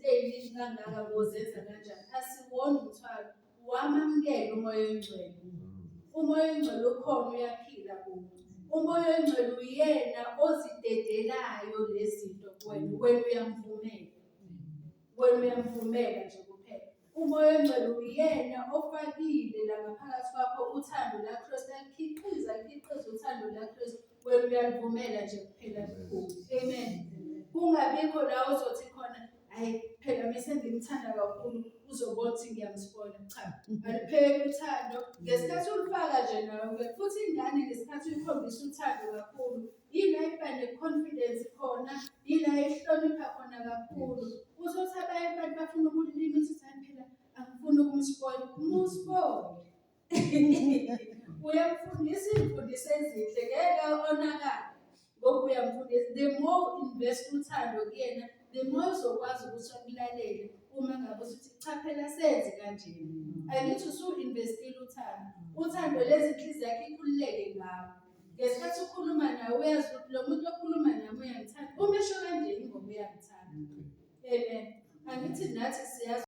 Izinto ey'ningi kangaka bozenza kanjani? Asiwona umthwalo. Wamamukela uMoya oNgcwele. UMoya oNgcwele ukhona uyaphila kuwe. UMoya oNgcwele uyena ozidedelayo lezi zinto kuwena, wena uyamvumela. Wena uyamvumela nje kuphela. UMoya oNgcwele uyena ofakile la ngaphakathi kwakho uthando laKristu, akhiqiza akhiqiza uthando laKristu, wena uyalivumela nje kuphela likhulu. Amen. Kungabikho la ozothi khona, hayi phela mise ngimthanda kakhulu uzobona ukuthi ngiyamspoila. Cha, alipheli uthando. Ngesikhathi ulifaka nje nawe futhi ingane ngesikhathi uyikhombisa uthando kakhulu yila iba ne-confidence khona, yila ihlonipha khona kakhulu. Uzothi abanye abantu bafuna ukulimisa ukuthi hayi phela angifuni ukumspoila. Muspoile. Uyamfundisa iy'mfundiso ezinhle ngeke onakale ngoba uyamfundisa. The more invest uthando kuyena, the more uzokwazi ukuthi akulalele uma ngabe usuthi cha phela senze kanjena. Angithi usu-investile uthando. Uthando lezi inhliziyo yakho ikhululeke ngawo. Ngesikhathi ukhuluma nawe uyazi ukuthi lo muntu okhuluma nami uyangithanda. Uma esho kanje ingoba uyangithanda. Amen. Angithi nathi siyazi.